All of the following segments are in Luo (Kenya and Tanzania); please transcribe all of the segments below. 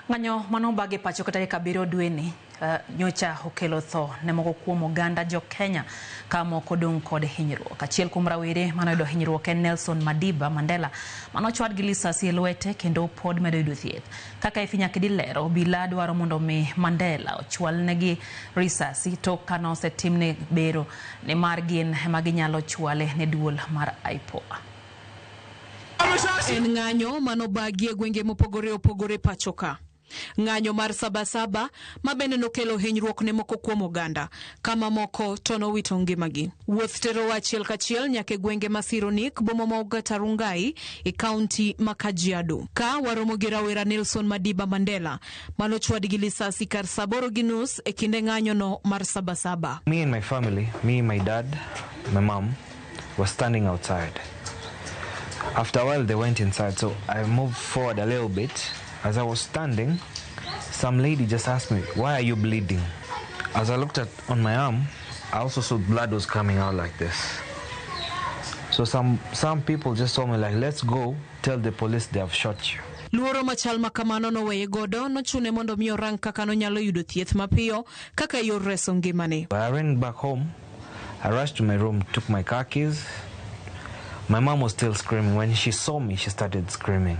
Ng'anyo manobag e pacho ka tarik 7 dweni nyocha okelo tho ne moko kuom oganda jo Kenya ka moko dong' kod hinyruok. Achiel kuom rawere manoyudo hinyruok en Nelson Madiba Mandela manochwad gi lisasi e lwete kendo pod medo yudo thieth. Kaka Effie Nyakidi lero, obila dwaro mondo mi Mandela ochwalnegi risasi tok kanosetimne bero nimar gin ema ginyalo chwale ne duol mar IPOA. En ng'anyo manobagi e gwenge mopogore opogore pacho ka. Ng'anyo mar Sabasaba ma bende nokelo hinyruok ne moko kuom oganda, kama moko to nowito ngimagi. Wuoth terowa achiel kachiel nyaka e gwenge ma Sironik, boma ma Ongata Rongai e kaunti ma Kajiado. Ka waromo gi rawera Nelson Madiba Mandela manochwad gi lisasi kar saa 8:30 e kinde ng'anyono mar Sabasaba. Me and my family, me, my dad, my mom, were standing outside. After a while they went inside, so I moved forward a little bit. As I was standing, some lady just asked me, "Why are you bleeding?" As I looked at on my arm, I also saw blood was coming out like this. So some people just told me, like, "Let's go tell the police they have shot you." Luoro machal ma kamano noweye godo nochune mondo mi orang kaka nonyalo yudo thieth mapiyo kaka yor reso ngimane. I ran back home. I rushed to my room, took my car keys. My mom was still screaming. When she saw me, she started screaming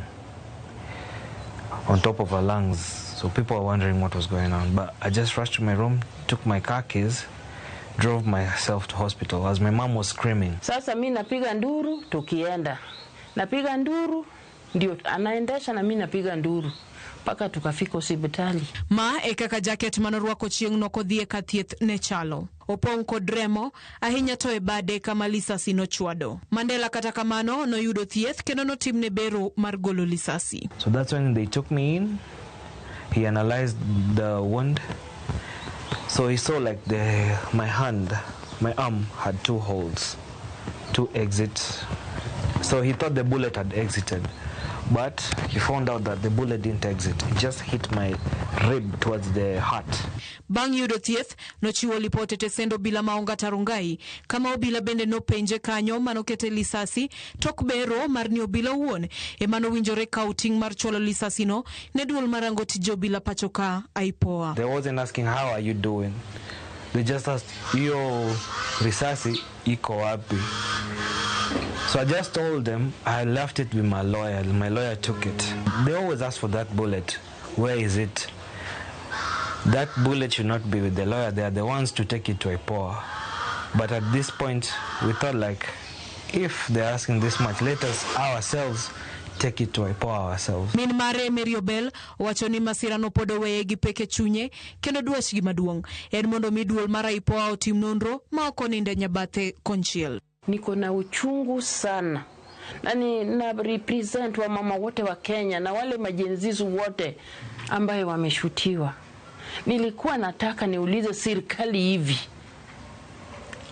on top of her lungs. So people were wondering what was going on. But I just rushed to my room, took my car keys, drove myself to hospital as my mom was screaming. Sasa mi napiga nduru tukienda, napiga nduru ndio anaendesha na mi napiga nduru mpaka tukafika hospitali. Ma e kaka jaket manorwako chieng'no kodhi e ka thieth ne chalo. Opong' kod remo ahinya to e bade kama lisasi nochwado. Mandela kata kamano noyudo thieth kendo notimne bero mar golo lisasi. So that's when they took me in. He analyzed the wound. So he saw like the my hand, my arm had two holes, two exits. So he thought the bullet had exited. But he found out that the bullet didn't exit. It just hit my rib towards the heart. Bang' yudo thieth, nochiwo lipot e tesend obila ma Ongata Rongai, kama obila bende nopenje kanyo manokete lisasi tok bero mar ni obila owuon ema nowinjore kawo ting' mar chwalo lisasino ne duol marango tije obila pacho ka IPOA. They wasn't asking, "How are you doing?" They just asked, "Hiyo risasi iko wapi?" So I just told them I left it with my lawyer. My lawyer took it. They always ask for that bullet. "Where is it?" That bullet should not be with the lawyer. They are the ones to take it to IPOA. But at this point, we thought like, if they're asking this much, let us ourselves take it to IPOA ourselves. Min mare Mary Obel owacho ni masirano pod oweye gi pek e chunye kendo dwachgi maduong' en mondo mi duol mar IPOA otim nonro ma ok oninde nyabathe konchiel. Niko na uchungu sana na ni na represent wa mama wote wa Kenya na wale ma Gen Zs wote ambaye wameshutiwa. Nilikuwa nataka niulize serikali hivi,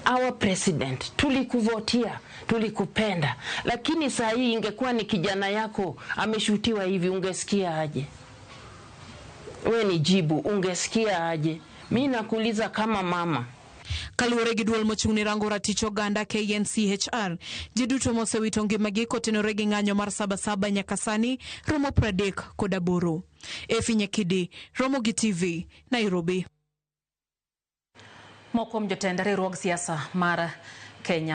our president, tulikuvotia, tulikupenda, lakini saa hii ingekuwa ni kijana yako ameshutiwa hivi, ungesikia aje? We ni jibu, ungesikia aje? Mi nakuuliza kama mama. Kaluwore gi duol mochung' ne rango ratich oganda KNCHR, ji duto mosewito ngimagi kotenore gi ng'anyo mar Sabasaba nyaka sani romo 38. Efi Nyakidi, Ramogi TV, Nairobi. Moko kuom jotend riwruog siasa mar Kenya.